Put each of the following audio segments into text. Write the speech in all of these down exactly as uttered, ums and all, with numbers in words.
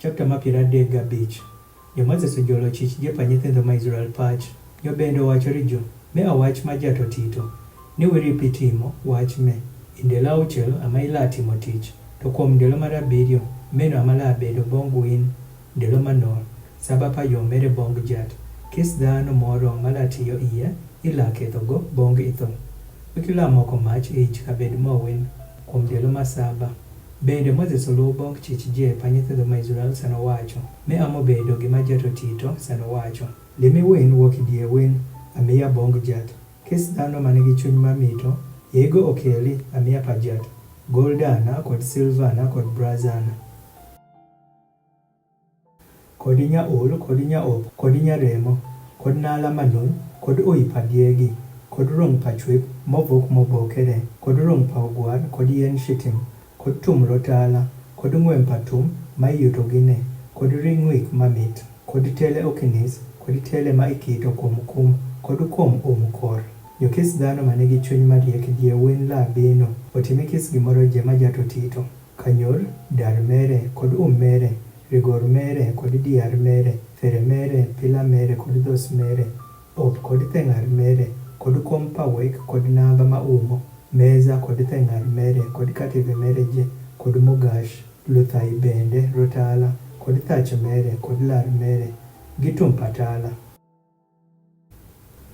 Chapter ma piero adek gabich. Nyo Moses ojolo chich je pa nyithindo ma Israel pach, nyo bende owacho ri jo, me awach ma jato tito, ni wiri pi timo wach me, i ndelo auchiel ama ila timo tich, to kuom ndelo mar abiriyo meno ama la bedo bong win ndelo manol, saba pa yo mere bong jat, kis dhano moro ma la tiyo iye, ila kethogo bong itho. Wek ila moko mach e ich kabed mowin kuom ndelo ma saba. Bende Moses oluwo bong chich je pa nyithindo ma Israel sano wacho, me amo bedo gi ma jato tito sano wacho. Limi win wuok idie win, amiya bong jat. Kis dhano ma nigi chuny ma mito, yego okeli amiya pa jat. Gol dana kod silvana kod brazana. Kod nyaol, kod nyaop, kod nyaremo, kod nala manuny, kod oi pa diegi, kod rung pa chwip mobuk mobokere, kod rung pa ogwar, kod yien shitim, kod tum rotala, kod ng'wem pa tum ma iyuto gine, kod ring'wik mamit, kod tele okinis, kod tele ma ikito kuom kum, kod kuom um kor. Nyo kis dhano ma nigi chuny mariek die win la bino, otime kis gimoro je ma jato tito. Kanyor, dar mere, kod um mere, rigor mere, kod diar mere, fere mere, pila mere, kod dhos mere, op kod theng'ar mere, kod kom pa wek kod namba ma umo, meza kod theng'ar mere, kod kative mere je, kod mogash, luthai bende, rotala, kod thach mere, kod lar mere, gi tum patala.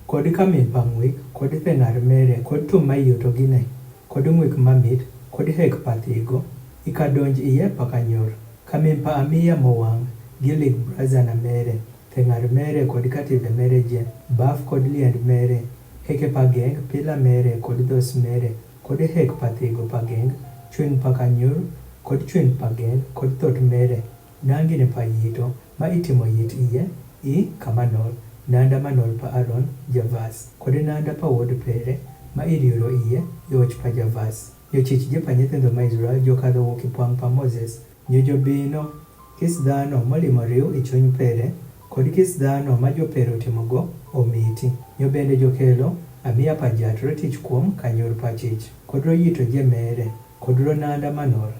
Kod kamin pa ng'wik, kod theng'ar mere, kod tum ma iyuto gine, kod ng'wik mamit, kod hek pa thigo, ika donj iye pa kanyor, kamin pa amiya mowang', gi lig brazana mere, theng'ar mere, kod kative mere je, baf kod liend mere, heke pa geng, pila mere, kod dhos mere, kod hek pa thigo pa geng, chwin pa kanyor, kod chwin pa geng, kod thot mere, nangine pa yito, ma itimo yit iye, i kamanol, nanda manol pa Aron, javas, kod nanda pa wod pere, ma iriuro iye, yoch pa javas. Nyo chich je pa nyithindo ma Israel jokadho wuok ipwang pa Moses, nyo jobino, kis dhano molimo riw i chuny pere, kod kis dhano ma jopere otimogo, omiti. Nyo bende jokelo, amiya pa jat rotich kuom kanyor pa chich, kod royito je mere, kod ronanda manol.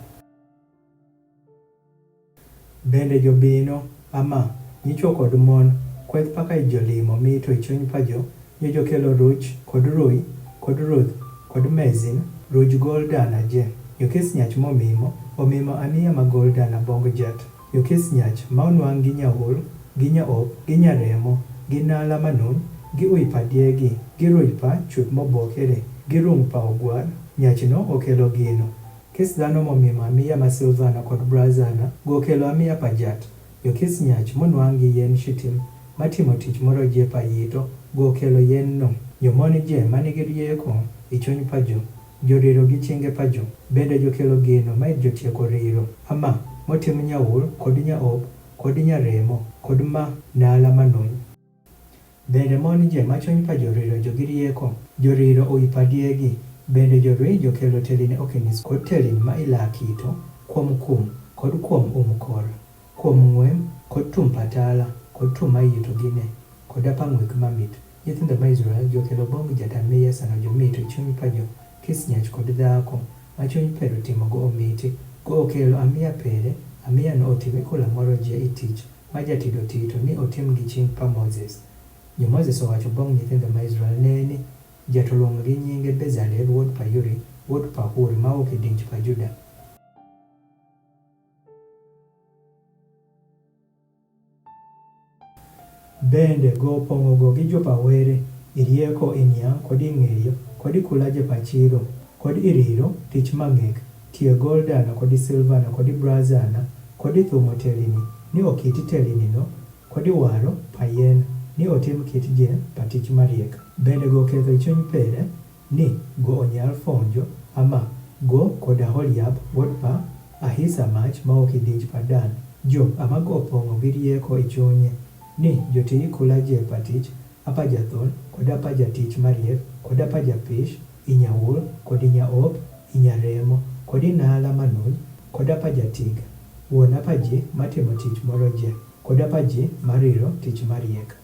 Bende jobino, ama, nyichwo kod mon, kweth paka i jolimo mito i chuny pa jo, nyo jokelo ruch, kod rui, kod ruth, kod mezin, ruch gol dana je, nyo kis nyach momimo, omimo aniya ma gol dana bong jat, nyo kis nyach ma onwang' gi nyaol, gi nyaop, gi nyaremo, gi nala manuny, gi ui pa diegi, gi ruch pa chup mobokere, gi rung pa ogwar, nyachno okelo gino. Kis dhano momimo amiya ma silvana kod brazana, gokelo amiya pa jat. Nyo kis nyach monwang' gi yien shitim, matimo tich moro je pa yito, gokelo yien no. Nyo mon je ma nigi rieko i chuny pa jo, joriro gi chinge pa jo, bende jokelo gino ma jotieko riro. Ama, motim nyaol, kod nyaop, kod nyaremo, kod ma nala manuny. Bende mon je ma chuny pa joriro jo gi rieko, joriro ui pa diegi, bende jorwi jokelo telini okinis kod telini ma ila kito, kuom kum, kod kuom um kor, kuom ng'wem, kod tum patala, kod tum ma iyito gine, kod apa ng'wik mamit. Nyithindo ma Israel jokelo bong jat amiya sano jomito i chuny pa jo, kis nyach kod dhako, ma chuny pere otimogo omiti, go okelo amiya pere, amiya no otim ikula moro je i tich, ma jatido tito ni otim gi ching pa Moses. Nyo Moses owacho bong nyithindo ma Israel, neni, jatolong' gi nyinge Bezalel wuod pa Uri, wuod pa Hur, ma wuok e dinj pa Juda. Bende go opong'ogo gi jopa were, i rieko, i niang', kod i ng'eyo, kod i kula je pa chiro, kod i riro, tich mang'ek, tie gol dana, kod i silvana, kod i brazana, kod i thumo telini, ni okiti telini no, kod i waro pa yien, ni otim kit je pa tich mariek. Bende go oketho i chuny pere, ni go onyal fonjo, ama go kod Aholiab wuod pa Ahisamach ma wuok i dinj pa Dan. Jo ama go opong'o gi rieko i chunye, ni joti i kula je pa tich, apa jathon, kod apa jatich mariek, kod apa japish, i nyaol, kod i nyaop, i nyaremo, kod i nala manuny, kod apa jatiga, wuon apa ji matimo tich moro je, kod apa ji mariro tich mariek.